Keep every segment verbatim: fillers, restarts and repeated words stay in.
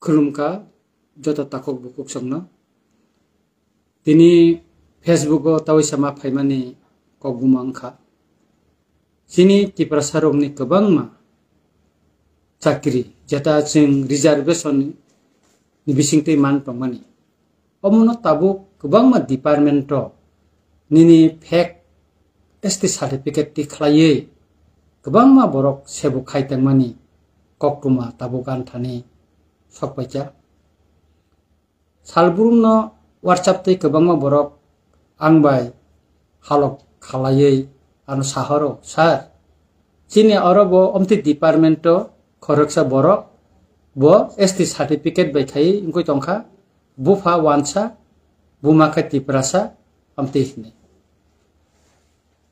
Khulumkha joto takhuk bukhuk songno. Tini Facebook o tawi sama phaimani kok buma wngkha. Chini Tiprasa rokni kwbangma chakri, jeta chwng reservation ni bisingtwi man tongmani. Omono tabuk kwbangma department o nini fake S T certificate ti khlaiwi kwbangma borok sebuk khai tongmani koktwma tabuk anthani sokpaikha. Salbrumno WhatsApp tei kwbangma borok ang bai halok khalaiwi ano sahoro, "Sir, chini oro bo omtwi department o khoroksa borok bo S T certificate bai khai wngwi tongkha, bupha wansa, buma khe Tiprasa," omtwi hwnwi.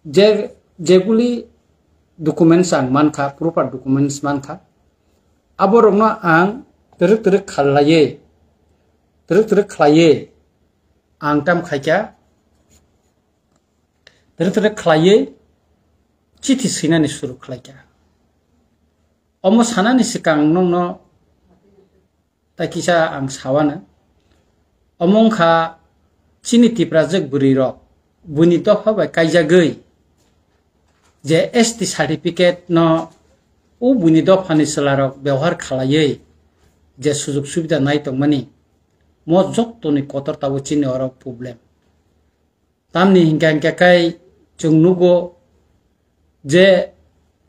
Je, jeguli documents ang mankha, proper documents mankha, aborokno ang twrwk twrwk khalaiwi, twrwk twrwk khlaiwi ang tam khaikha, twrwk twrwk khlaiwi chithi swinani suru khlaikha. Omo sanani swkang nokno tai kisa ang sawano. Omo wngkha chini Tiprajwk bwrwirok buini dopha bai kaijagwi je S T certificate no o buini dophani chwlarok bebohar khalaiwi je sujok subida nai tongmani, mo jottoni kotor tabuk chini oro problem. Tamni hinkha hinkha khai chwng nugo je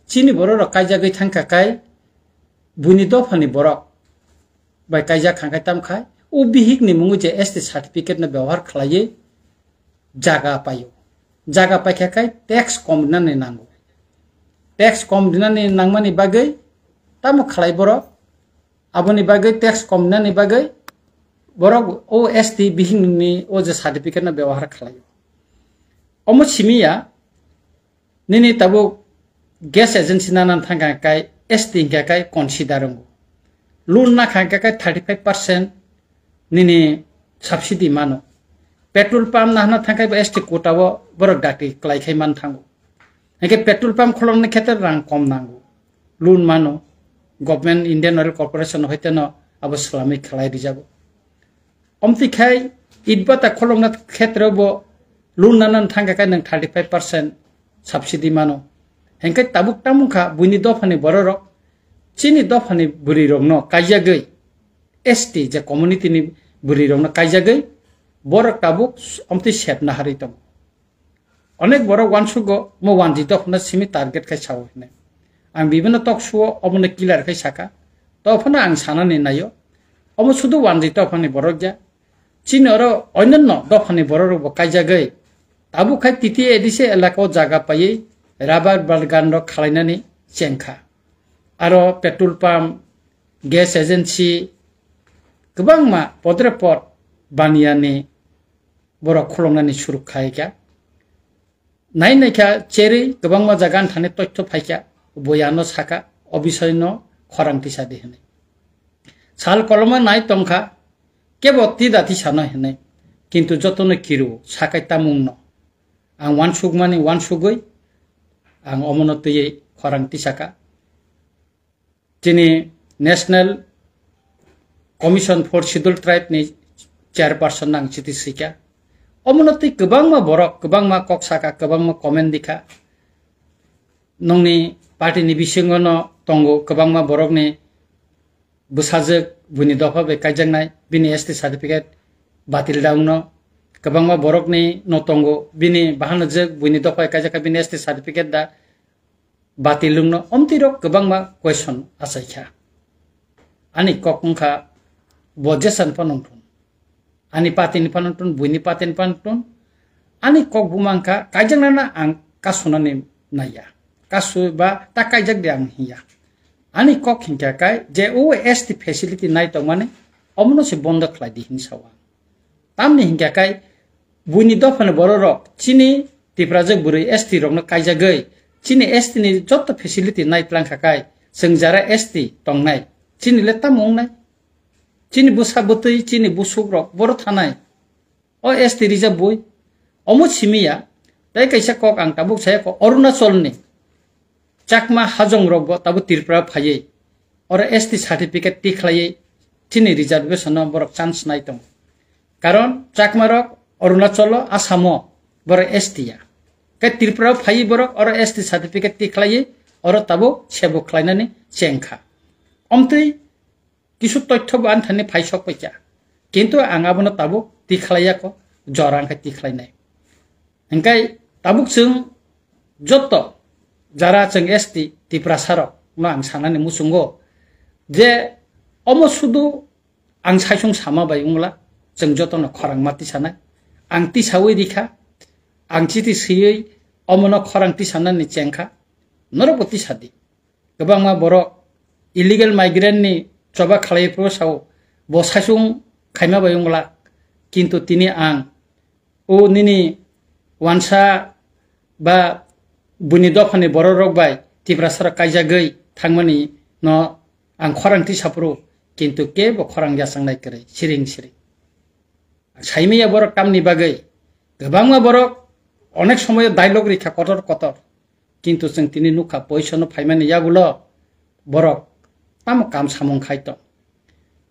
chini borok rok kaijagwi thangkha khai buini dophani borok bai kaijak kha khai tam khai o bihik ni mungo je S T certificate no bebohar khlaiwi jaga paio. Jaga paikha khai tax kom rinani nango. Tax kom rinani nangmani bagwi tamo khlai borok? Aboni bagwi tax kom rinani bagwi borok o S T bihikni o je certificate no bebohar khlaio. Omo simi ya, nini tabuk gas agency nana thangkha kai S T hinkha kai consider wngo. Loan nakha hinkha kai thirty five percent nini subsidy mano. Petrol pump nahna thangkhai bo S T quota o borok dakti kwlai khai man thango. Hinkhe petrol pump kholongni khetre rang kom nango. Loan mano. Government Indian Oil Corporation hoiteno abo swlamwi khlai rijago. Omtwi khai itbata kholongna khetre bo loan nana thangkha kai nwng thirty five percent subsidy mano. Hinkhe tabuk tamungkha buini dophani bororok chini dophani bwrwirokno kaijagwi S T je community ni bwrwirokno kaijagwi borok tabuk omtwi sep naharwi tongo. Onek borok uansugo mo wanjwi dophano simi target khai sao hinwi. Ang bibino talk show o omono clear khai saka. Tophano ang sanani naio. Omo sudu wanjwi dophani borok ya. Chini oro onyanno dophani borok rokbo kaijagwi. Tabuk khai T T A A D C elaka o jaga paiwi rubber bagan rok khalainani chengkha. Aro petrol pump, gas agency, kwbangma podre pod baniyani borok khuloknani suruk khai kha. Nai nai kha cherwi kwbangma jaga ani thani toitho phai kha, bo ano saka, o bisoi no khorang tisa di hinwi. Sal koloma nai tong kha, kebo tida tisa no hinwi, kintu joto no kiru sakai tamung no. Ang uansukmani uansugwi, ang omono twiwi khorang tisa kha. Chini National Commission for Scheduled Tribe ni chairperson ang chiti sika. Omono twi kwbangma borok, kwbangma kok saka, kwbangma comment dikha. Nongni party ni bisingo no tongo kwbangma borok ni bwsajwk buini dopha bai kaijaknai, bini S T certificate batil da wngno. Kwbangma borok ni no tongo bini bahanajwk buini dopha bai kaijakha bini S T certificate da batil wngno, omtwi rok kwbangma question achaikha. Ani kok wngkha bo jesan phano wngthun. Ani party ni phano wngthun, buini party ni phano wngthun. Ani kok buma wngkha kaijaknana ang kasunani naiya. Kasu ba ta kaijak de ang hiya. Ani kok hinkha kai je o S T facility nai tongmani omono se bondo khlai di hinwi sao ang. Tamni hinkha kai buini dophani bororok chini Tiprajwk bwrwi S T rokno kaijagwi chini S T ni joto facility nai tlang kha kai chwng jara S T tongnai chini le tamo wngnai? Chini bwsa bwtwi chini busukrok boro thanai o S T rijak bui. Omo simi ya tei kaisa kok ang tabuk saya kho Arunachalni Chakma hajong rok bo tabuk Tripura phaiwi oro S T certificate tikhlaiwi chini reservation no borok chance nai tongo. Karon Chakma rok Arunachal o, Assam o borok S T ya. Khe Tripura o phaiwi borok oro S T certificate tikhlaiwi oro tabuk sebo khlainani chengkha. Omtwi kisu toitho bo ani thani phai sok paikha. Kintu ang abono tabuk tikhlaiya kho, jora wngkha tikhlainai. Hingkai tabuk chwng joto jara chwng S T Tiprasa rok no ang sanani muchungo je omo sudu ang saisung sama bai wngla chwng joto no khorang ma tisanai. Ang tisawi rikha, ang chiti swiwi omo no khorang tisanani chengkha, norok bo tisadi. Kwbangma borok illegal migrant ni choba khlai phuru sao bo saisung khaima bai wngla, kintu tini ang o nini wansa ba buini dophani borok rok bai Tiprasa rok kaijagwi thangmani no ang khorang tisa phuru, kintu kebo khorang yachang nai kwrwi siring siring. Saimaya borok tamni bagwi kwbangma borok onek somoyo dialogue rikha kotor kotor. Kintu chwng tini nukha poisono phaimani yagulo borok tamo kam samung khai tong.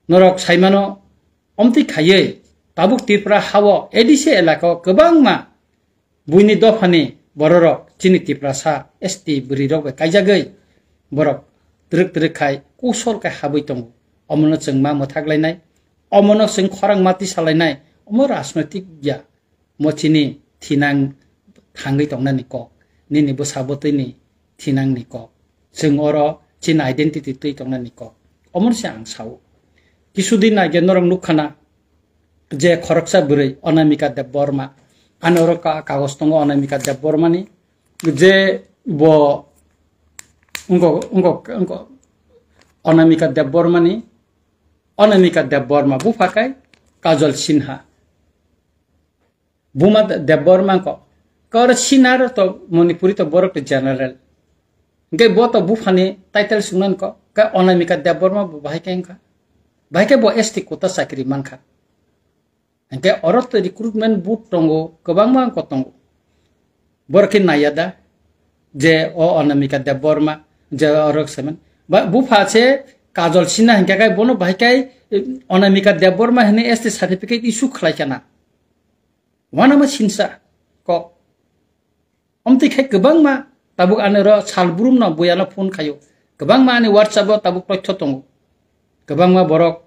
Norok saimano omtwi khaiwi tabuk Tripura hao A D C elaka o kwbangma buini dophani bororok chini Tiprasa S T bwrwirok bai kaijagwi borok twrwk twrwk khai kusol khai habwi tongo. Omono chwng ma mwthak lainai, omono chwng khorang ma tisa lainai, omo rajnoitik ya. Mo chini thinang thangwi tongnani kok, nini bwsa bwtwini thinangni kok, chwng oro chini identity twi tongnani kok. Omono se ang sao. Kisudin age norok nukkhana je khoroksa bwrwi Anamika Debbarma, ani oro ka-, kagoj tongo Anamika Debbarmani, je bo wngkok, wngkok, wngkok Anamika Debbarmani, Anamika Debbarma bupha kai Kajol Sinha. Buma De-, Debbarma ko. Kor Sinar to Manipuri to borok to general. Hingke bo to buphani title sungnan ko. Ka Anamika Debbarma bo bahai khe wngkha. Bahai khe bo S T quota chakri mankha. Hingke oro to recruitment board tongo, kwbangma ko tongo. Borok khe naiya da je o Anamika Debbarma je oro semen. Ba bupha se Kajol Sinha hingke kai bono bahai kai, eh, Anamika Debbarma hini S T certificate issue khlai kana. Wanama sinsa kok. Omtwi khe kwbangma tabuk ani oro sal brumno buyano phone khaio. Kwbangma ani WhatsApp o tabuk toitho tongo. Kwbangma borok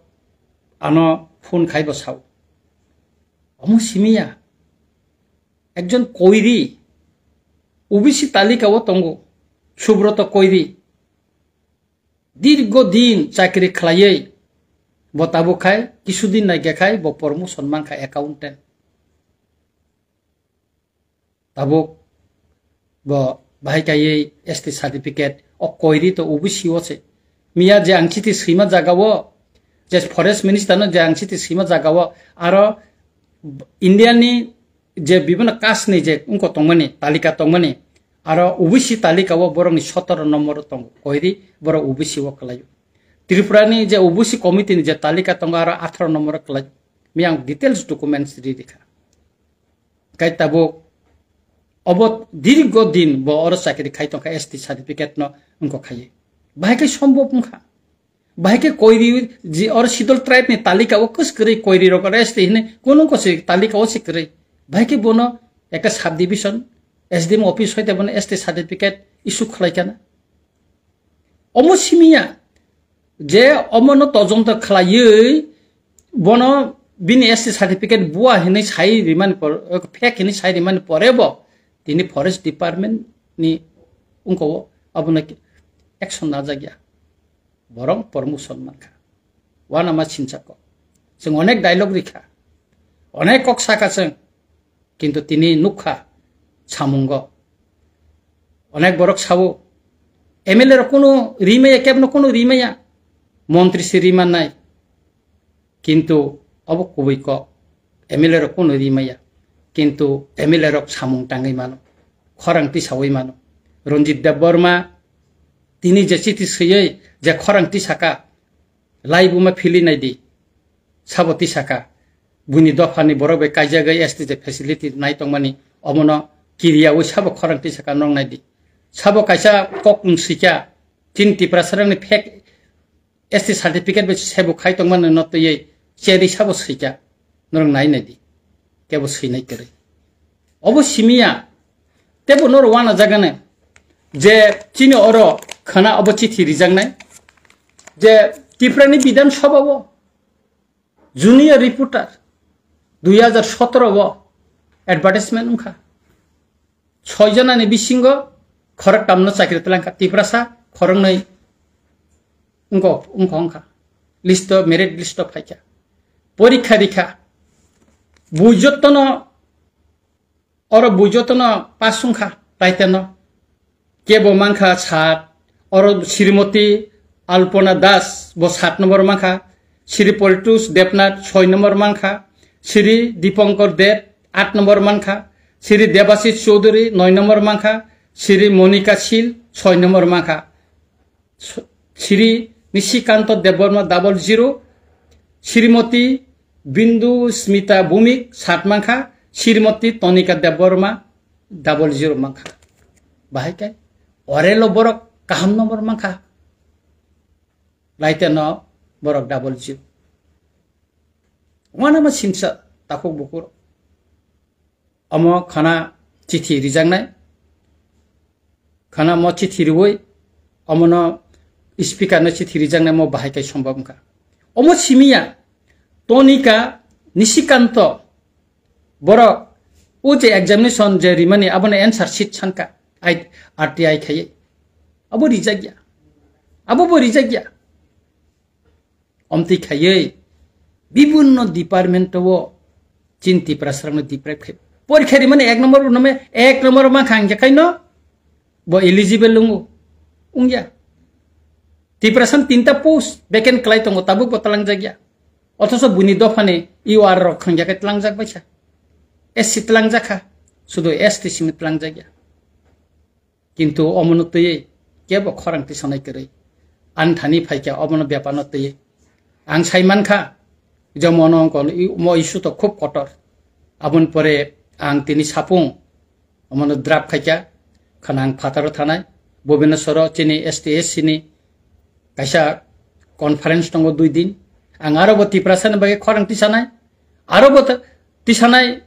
ano phone khaibo sao. Omo simiya. Ekjon koiri O B C talika o tongo. Subroto Koiri. Dirgo din chakri khlaiwi bo tabuk khai, kisudin naikhe khai bo promotion mankha accountant. Tabuk bo bahai kaiwi S T certificate o koiri to O B C o se. Miya je ang chiti swima jaga o, je forest minister no je ang chiti swima jaga o, aro India ni je bibhinno caste ni je wngko tongmani, talika tongmani, aro O B C talika o borok ni sotoro nombor o tongo, koiri borok O B C o kwlaio. Tripura ni je O B C committee ni je talika tongo, aro atharo nombor o kwlai. Miya ang details documents ri rikha. Kai tabuk obo dirgo din bo oro chakri khai tongkha S T certificate no wngko khai. Bahai khe sombhob wngkha. Bahai khe koiri ji oro schedule tribe ni talika o kwskwrwi koiri rok oro S T hwnwi kunu ko se talika o se kwrwi. Bahai khe bono ekta subdivision S D M office hoite bono S T certificate issue khlai kana. Omo simiya je omono todonto khlaiwi bono bini S T certificate bua hinwi sai rimani por, fake hinwi sai rimani pore bo tini forest department ni wngko abono action najak ya. Borok promotion mankha. Wanama sinsa kok. Chwng onek dialogue rikha. Onek kok saka chwng. Kintu tini nukha samungo. Onek borok sao, M L A rok kunu rimaya, kebno kunu rimaya. Montri se rimannai. Kintu obo kubui kok. M L A rok kunu rimaya. Kintu M L A rok samung tangwi mano. Khorang tisawi mano. Ranjit Debbarma tini je chiti swiwi je khorang tisaka, laibuma phili naidi. Sabo tisaka. Buini dophani borok bai kaijagwi S T je facility nai tongmani, omono kiriyawi sabo khorang tisaka nong naidi. Sabo kaisa kokmung sikya, chini Tiprasarangni fake S T certificate bai sebo khai tongmani no twiwi cheri sabo swikha, norok nai nai di, kebo swinai kwrwi. Obo simiya, tebo norok wana jagani je chini oro khana obo chithi rijaknai je Tiprani Bidhan Sabha o junior reporter dui hajar sotoro o advertisement wngkha. Soi jonani bisingo khoroktamno chakri twlangkha, Tiprasa khoroknwi wngkha, wngkha, wngkha. List o, merit list o phaikha. Porikha rikha. Bui jottono, oro bui jottono pass wngkha, taiteno. Kebo mankha sat, oro Srimoti Alpona Das bo sat nombor mankha, Sri Politus Debnath soi nombor mankha, Sri Dipankar Deb aat nombor mankha, Sri Debashis Choudhury noi nombor mankha, Sri Monika Sil soi nombor mankha, Sri Nishikanta Debbarma double zero, Srimoti Bindu Smita Bhumik sat mankha, Srimoti Tonika Debbarma double zero mankha. Bahai kai orelo borok kaham nombor mankha. Laite no borok double zero. Wana ma sinsa takhuk bukur. Omo khana chithi rijaknai. Khana mo chithi riwi omono speaker no chithi rijaknai mo bahai kai sombab wngkha. Omo simiya Tonika Nishikanto borok o je examination je rimani abono answer sheet sanka ai R T I khaiye. Abo rijakya. Abo bo rijakya. Omtwi khaiwi bibinno department o chin Tiprasarokno deprive khai. Porikha rimani ek number bo nome ek number mankha hingkhe kaino bo eligible wngo. Wngya. Tiprasan tinta post vacant kwlai tongo, tabuk bo twlangjakya. Othoso buini dophani U R rok hingya khe twlangjak baisa. S C twlangjakha, sudu S T simi twlangjakya. Kintu omono twiwi kebo khorang tisanai kwrwi. Ani thani phaikha omono bepano twiwi. Ang sai mankha, je mono ongkol i-, mo issue to khub kotor. Aboni pore ang tini sapung, omono draft khaikha, khana ang phataro thanai, Bhubaneswaro chini S T S C ni kaisa conference tongo dui din. Ang aro bo Tiprasa ni bagwi khorang tisanai, aro bo ta-, tisanai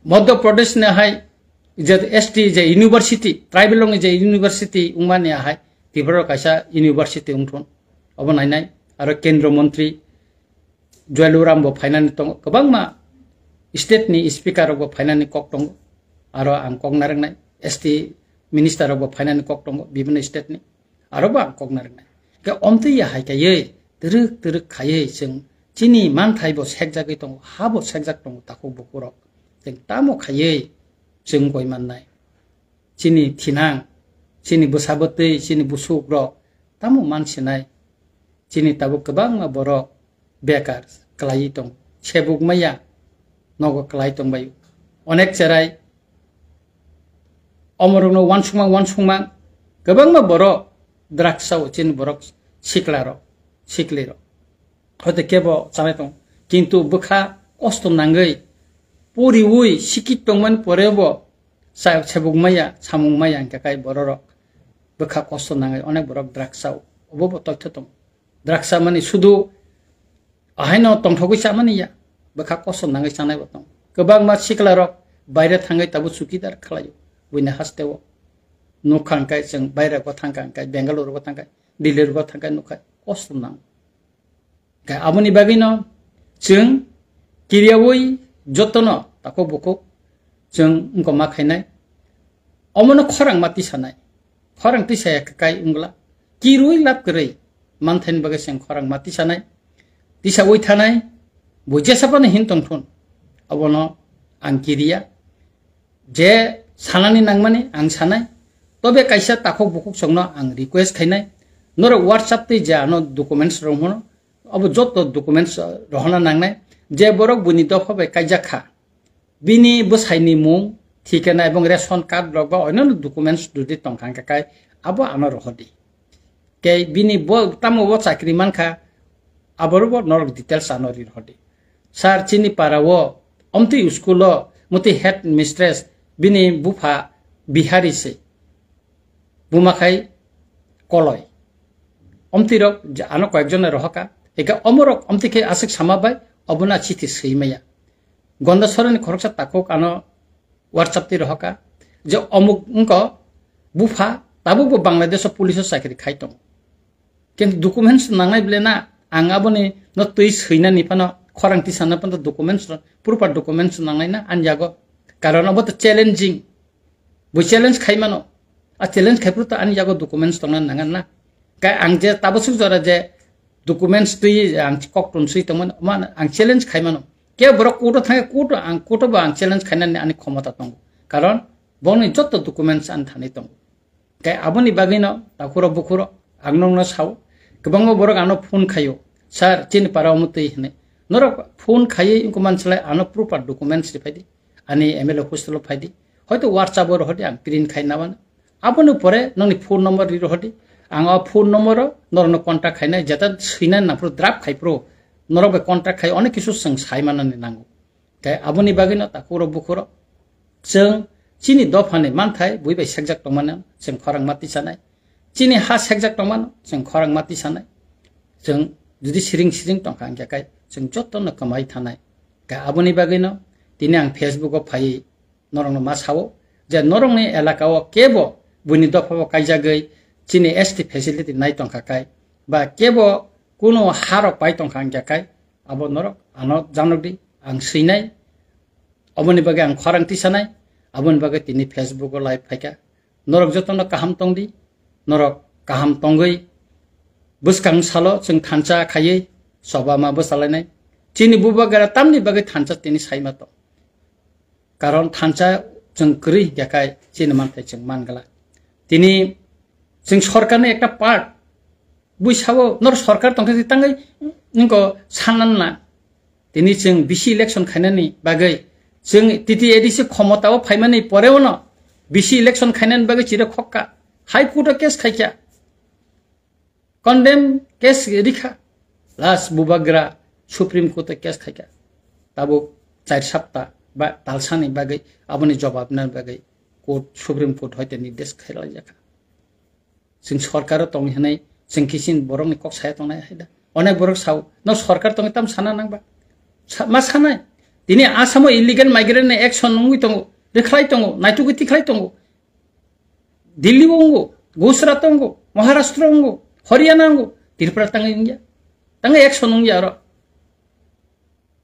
Madhya Pradesh ni hai je S T je university, tribal rokni je university wngmani hai Tripura kaisa university wngthun. Obo nainai aro Kendra Mantri Jual Oram bo phainani tongo, kwbangma state ni speaker rok bo phainani kok tongo. Aro ang kok narwknai S T minister rok bo phainani kok tongo bibinno state ni. Aro bo ang kok narwknai. Khe omtwi ya hai kaiwi twrwk twrwk khaiwi chwng chini manthai bo sekjagwi tongo, ha bo sekjak tongo takhuk bukurok. Chwng tamo khaiwi chwng koi mannai? Chini thinang, chini bwsa bwtwi, chini busukrok tamo mansinai? Chini tabuk kwbangma borok bekar kwlaiwi tongo. Sebuk maya nogo kwlai tongbaio. Onek cherai omorokno uansukma uansukma kwbangma borok drugs o chini borok siklarok, siklirok. Hoite kebo chanai tongo. Kintu bwkha kosto nangwi poriwi sikit tongmani porebo sa-, sebuk maya, samung maya hingkhe kai bororok bwkha kosto nangwi onek borok drugs o. Obo bo totho tongo. Drugs mani sudu ahaino tongthogwi chamani ya, bwkha kosom nangwi chanai bo tongo. Kwbangma sikla rok baire thangwi tabuk chukidar khlaio, buini hasteo. Nukha hwnkhe chwng baire rokbo thangkha hwnkhe, Bengaluru rokbo thangkha, Delhi rokbo thangkha, nukha kosom nang. Khe aboni bagwino chwng kiriyawi jotono takhuk bukhuk chwng wngkoma khainai. Omono khorang ma tisanai. Khorang tisaya kwkai wngla. Kirui lab kwrwi manthaini bagwi chwng khorang ma tisanai. Tisaui thanai. Bo jesa phano hin tongthun. Abono ang kiriya. Je sanani nangmani ang sanai. Tobe kaisa takhuk bukhuk chwngno ang request khainai. Norok WhatsApp tei je ano documents rok hwno. Abo joto documents rohorna nangnai. Je borok buini dopha bai kaijak kha. Bini bwsaini mung, thikana ebong ration card rok ba onno documents jodi tongkha hwnkhe kai abo ano rohordi. Kei bini bo tamo bo chakri mankha, aboro bo norok details ano ri rohordi. Sir, chini para o omtwi school o motwi head mistress bini bupha Bihari se. Buma khai koloi. omtwi rok je ano koyekjon rohoka, eka omorok omtwi khe aswk sama bai obono chithi swi maya. Gonda sorani khoroksa takhuk ano WhatsApp twi rohoka je omuk wngko bupha tabukbo Bangladesh o police o chakri khai tongo. Kintu documents nangnai bwle na, ang aboni no twi swinani phano, khorang tisana phano documents, proper documents nangnai na ani yago. Karon obo to challenging. Bo challenge khai mano. A challenge khai phuru to ani yago documents tongna nangan na. Kai ang je tabasuk jora je documents twi ang kok tun swi tongmani, man ang challenge khai mano. Ke borok court o thangwi court o ang court o bo ang challenge khainani ani khomota tongo. Karon bongni jotto documents ani thani tongo. Kai aboni bagwino takhuro bukhuro ang nokno sao, kwbangma borok ano phone khaio, "Sir, chini para omo twi," hwnwi. Norok phone khaiwi wngkha mansalai ano proper documents ri phaidi, ani M L A hostel o phaidi, hoito WhatsApp o rohordi, ang print khai nabana. Aboni pore nokni phone number ri rohordi, ang o phone number o norokno contact khainai, jeta swinani nangphuru draft khai phuru norok bai contact khai onek kisu chwng sai manani nango. Tei aboni bagwino takhuro bukhuro chwng chini dophani manthai bui bai sekjak tongmano chwng khorang ma tisanai. Chini ha sekjak tongmano chwng khorang ma tisanai. Chwng jodi siring siring tongkha hwnkhe kai chwng jotono kwmai thanai. Tei aboni bagwino tini ang Facebook o phaiwi norokno ma sao je norokni elaka o kebo buini dopha o kaijagwi chini S T facility nai tongkha kai ba kebo kuno harok pai tongkha hwnkhe kai abo norok ano janokdi, ang swinai, aboni bagwi ang khorang tisanai, aboni bagwi tini Facebook o live phaikha. Norok jotono kaham tongdi, norok kaham tongwi bwskang salo chwng thansa khaiwi choba ma bwchalainai. Chini bubagra tamni bagwi thansa tini saima tong. Karon thansa chwng kwrwi hwnkhe kai chini manthai chwng mangla. Tini chwng sorkarni ekta part bui sao nor sorkar tongkhe tangwi ningko sannan na. Tini chwng bisi election khainani bagwi chwng T T A D C khomotao phaimani poreo no bisi election khainani bagwi chiro khokka. High Court o case khaikha. Condemn case rikha. Last bubagra Supreme Court o case khaikha. Tabuk char sapta ba talsani bagwi aboni jobab nani bagwi court, Supreme Court hoite nirdesh khailaijakha. Chwng sorkaro tong hinwi chwng kisin borokni kok saya tongnai hai da. Onek borok sao, "No sorkar tongwi tam sana nangba?" Sa-, ma sanai. Tini Assam o illegal migrant ni action wngwi tongo, rwkhlai tongo, naitugwi tikhlai tongo. Delhi o wngo, Gujarat o wngo, Maharashtra o wngo, Haryana o wngo, Tripura tangwi wngya. Tangwi action wngya oro.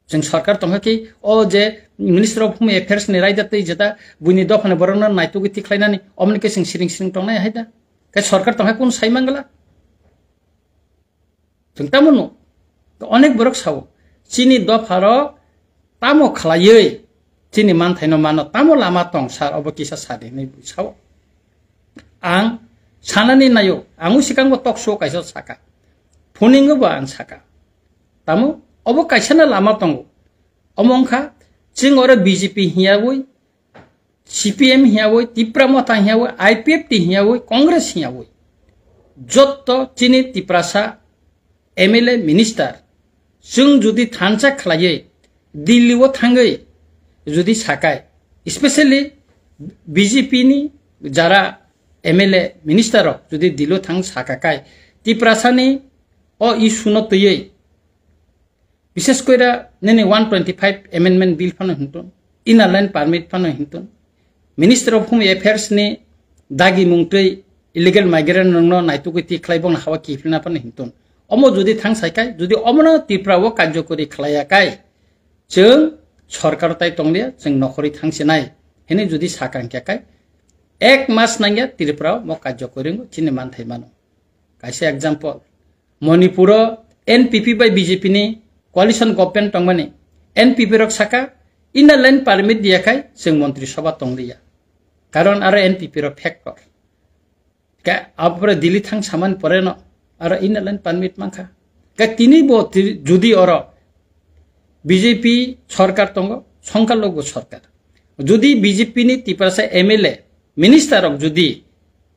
Chwng sorkar tongkha ki o je Minister of Home Affairs ni raida twi jeta buini dophani borokno naitugwi tikhlainani omoni khe chwng siring siring tongnai hai da. Khe sorkar tongkha kun sai mangla? Chwng tamo no onek borok sao chini dopharo tamo khlaiwi chini manthaino mano tamo lama tong sir obo kisa sadi hinwi sao. Ang sanani naio, ang o sikango talk show kaisa saka. Phuningo bo ang saka. Tamo obo kaisano lama tongo. Omo wngkha chwng oro B J P hiyawi, C P M hiyawi, Tipra Motha hiyawi, I P F T hiyawi, Congress hiyawi. Jotto chini Tiprasa M L A minister chwng jodi thansa khlaiwi Delhi o thangwi jodi sakai, especially B J P ni jara M L A minister rok jodi Delhi o thang sakakai, Tiprasani o issue no twiwi, bishes koira nini one twenty five amendment bill phano hintun, inner line permit phano hintun, Minister of Home Affairs ni dagi mungtwi illegal migrant rokno naitugwi tikhlai bongni hawa kiphilna phano hintun. Omo jodi thang saikai, jodi omono Tripura o karjokori khlaiyakai, chwng sorkar tai tonglia, chwng nokhorwi thangsinai hinwi jodi sakang kyakai, ek mas nangya Tripura o mo karjokori wngo chini manthai mano. Kaisa example, Manipur o N P P bai B J P ni coalition government tongmani, N P P rok saka inner line permit diyakhai chwng montri sabha tongliya. Karon aro N P P rok factor. Ke abore Delhi thang samani pore no aro inner line permit mankha. Ke tini bo ti-, judi oro B J P sorkar tongo, songkar logo sorkar. Judi B J P ni Tiprasa M L A, minister rok judi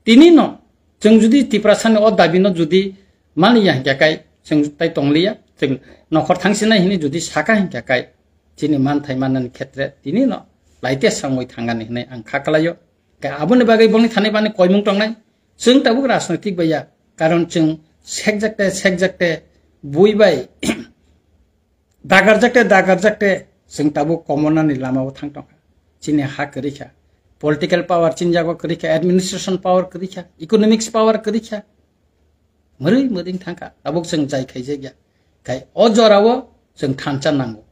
tini no, chwng judi Tiprasa ni o dabi no judi mani ya hingkha kai, chwng tai tongliya, chwng nokhor thangsinai hini judi saka hingkha kai, chini manthai mannani khetre tini no laite sangwi thangani hinwi ang kha kalaio. Khe aboni bagwi bongni thani bani koimung tongnai. Chwng tabuk rajnoitik bai ya, karon chwng sekjakte sekjakte bui bai dagarjakte dagarjakte chwng tabuk komonani lamao thang tongkha. Chini ha kwrwi kha, political power chini jago kwrwi kha, administration power kwrwi kha, economics power kwrwi kha, mwrwi mwrwi thangkha. Tabuk chwng jai khaijakya. Khai o jorao chwng thansa nango.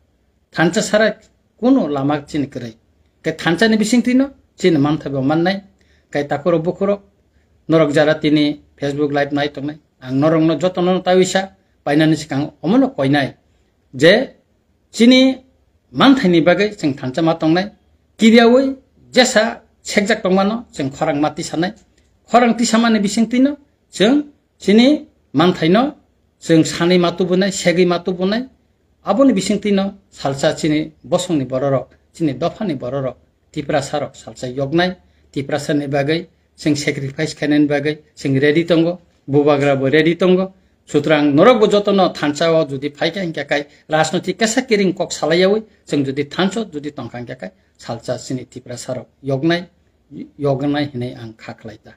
Thansa sara kuno lama chini kwrwi. Khai thansani bisingtwino chini manthai bo mannai. Khai takhurok bukhurok norok jara tini Facebook live nai tongnai, ang norokno jotono tawisa painani swkang omono koinai je chini manthaini bagwi chwng thansa ma tongnai. Kiriyawi jesa sekjak tongmano chwng khorang ma tisanai. Khorang tisamani bisingtwino chwng chini manthaino chwng sanwi ma tubunai, segwi ma tubunai. Aboni bisingtwino salsa chini bosongni bororok, chini dophani bororok, Tiprasarok salsa yoknai. Tiprasani bagwi chwng sacrifice khainani bagwi chwng ready tongo, bubagra bo ready tongo. Sutrang norok bo jotono thansa o jodi phaikha hinkhe kai rajnotik kesa kiring kok salaiyawi chwng jodi thansa jodi tongkha hinkhe kai salsa chini Tiprasarok yoknai, yoknai hinwi ang kha khlai ta.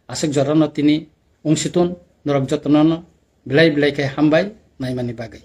Aswk jorano tini wngsitun norok jotono belai belai khe hambai naimani bagwi.